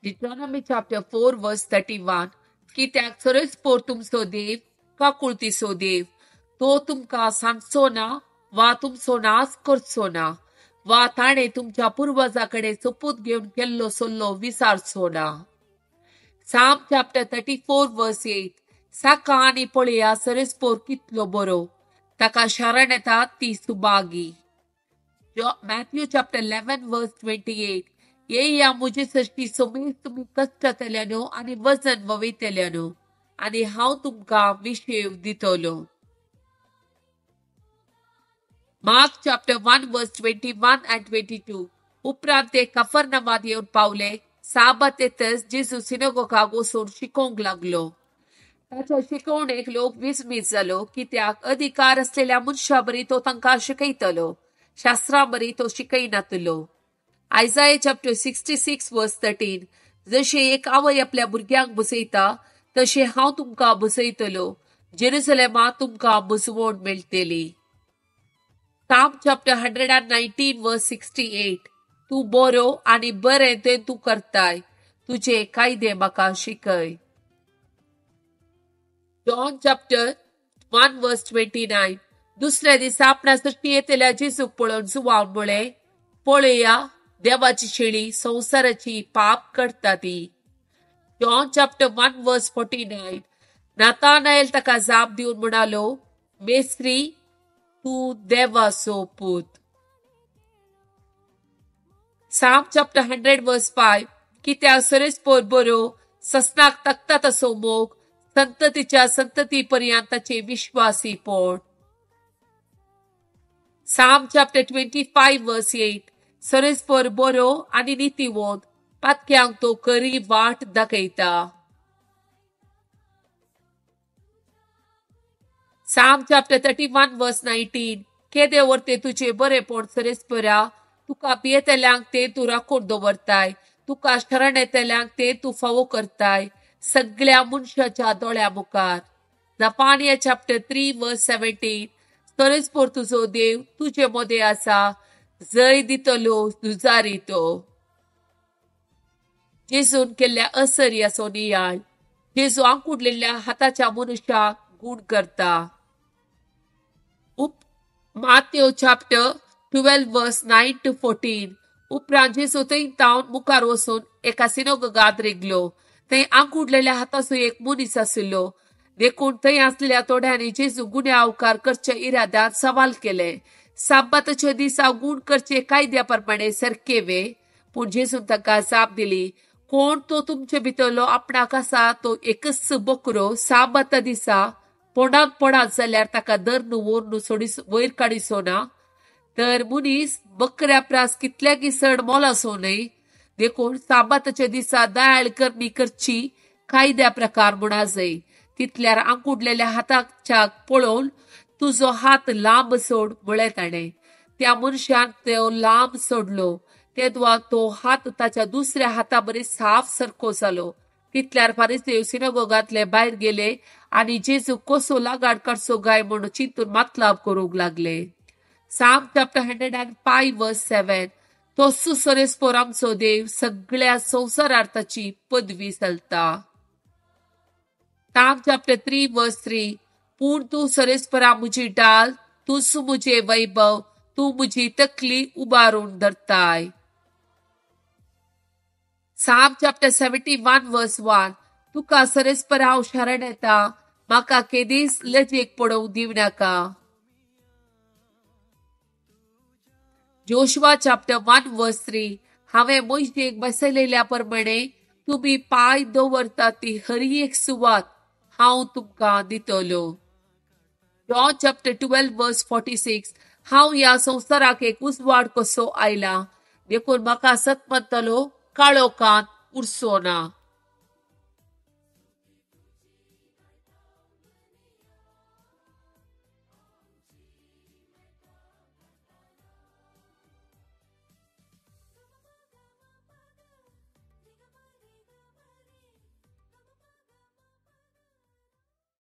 Deuteronomy chapter 4 verse 31. कित्याक सरस्पोर तुमचो देव काकुळतीचो देव, तो तुमकां सांगचो ना वा तुमचो नाश करचो ना वा ताणें तुमच्या पुर्वजा कडेन सोपूत घेवन केल्लो सल्लो विसारचो ना. Psalm chapter 34 verse 8. साका आनी पळया सरस्पोर कितलो बरो, ताका शरण येता ती सुभागी. Matthew chapter 11 verse 28. येया म्हजे सृश्टी समेत तुमी कश्टतल्यानो आनी वजन ववयतल्यानो आनी हांव तुमकां विशेव दितलो. Mark chapter 1 verse 21 and 22. उपरांत ते कफरनवाद येवन पावले. साबात येतच जेजू सिनेगोगाक वचून शिकोवंक लागलो. ताच्या शिकवणेक लोक विस्मीत जालो, कित्याक अधिकार आसलेल्या मनशा बरी तो तांकां शिकयतलो, शास्त्रां बरी तो शिकयनातलो. Isaiah chapter 66 verse 13. जशें एक आवय आपल्या भुरग्यांक बसयता तशें हांव तुमकां बसयतलो, जेरुसलेमांत तुमकां बसवण मेळटली. Psalm chapter 119 verse 68. तूं बरो आनी बरें तें तूं करताय, तुजे कायदे म्हाका शिकय. John chapter 1 verse 29. दुसऱ्या दिसा आपणा सृश्टी येतल्या जेजूक पळोवन जुवान म्हळें, पळया देवाची शेळी संवसाराची पाप करता ती. John chapter 1 verse 49. Nathanael ताका जाप दिवन म्हणालो, मेस्त्री, तूं देवाचो पूत. Psalm chapter 100 verse 5. कित्याक सरस्पोर बरो, ससनाक तकता तसो मोग, संततीच्या संतती पर्यंत ताचे विश्वासी पोट. Psalm chapter 25 verse 8. सरस्पोर बरो आनी नितीवंत, पातक्यांक तो खरी वाट दाखयता. Psalm chapter 31 verse 19. केदे वरते तुजे बरेपण सरस्परा, तुका पियेतल्यांक ते तूं राखून दवरताय, तुका शरण येतल्यांक ते तूं फावो करताय, सगळ्या मनशाच्या दोळ्या मुखार. Zephaniah chapter 3 verse 17. सरस्पोर तुजो देव तुजे मदें आसा, जय दितलो झुजारी तो. जेजून केल्ल्या असर्याचो नियाळ. जेजू आंकुडलेल्या हाताच्या मनुष्याक गूण करता. Matthew chapter 12 verse 9 to 14. उपरांत जेजू थंय तावन मुखार वचून एका सिनोगाद रिगलो. थंय आंकुडलेल्या हाताचो एक मनीस आशिल्लो. देखून थंय आसलेल्या थोड्यांनी जेजू गुन्यांवकार करच्या इराद्यान सवाल केले, साबाताच्या दिसा गूण करचे कायद्या प्रमाणे सारके वे? पूण जेजून तांकां जाप दिली, कोण तो तुमचे भितरलो आपणाक आसा तो एकच बकरो साबाता दिसा पोंडांत पडात जाल्यार ताका धरून व्हरून सोडी वयर काडिचो ना? तर मनीस बकऱ्या प्रास कितल्याकी चड मोलाचो न्हय? देखून साबाताच्या दिसा दयाळ करणी करची कायद्या प्रकार म्हणा जाय. तितल्यार आंकुडलेल्या हाताच्या पळोवन तुजो हात लांब सोड म्हळें ताणें. त्या मनशान तो लांब सोडलो, तेदवा तो हात ताच्या दुसऱ्या हाता बरी साफ सारको जालो. तितल्यार फारिसेव सिनेगोगांतले भायर गेले आनी जेजू कसो लागाड काडचो काय म्हणून चिंतून मतलाब करूंक लागले. Psalm chapter 105 verse 7. तो सुसरेस्पोर आमचो देव, सगळ्या संवसारार ताची पदवी चलता. Psalm chapter 3 verse 3. पूण तूं सरेस्परा म्हजी डाल, तूंच म्हजें वैभव, तूं म्हजी तकली उबारून धरताय. Psalm chapter 71 verse 1. तुका सरेस्परा हांव शरण येता, म्हाका केदीच लजेक पडोवंक दिवनाका. Joshua chapter 1 verse 3. हांवें मोयजेक बसयलेल्या प्रमाणे तुमी पांय दवरता ती हर एक सुवात हांव तुमकां दितलो. John chapter 12 verse 46. हांव ह्या संवसाराक एक उजवाड कसो आयला, देखून म्हाका सत म्हणटलो काळोखांत उरचो ना.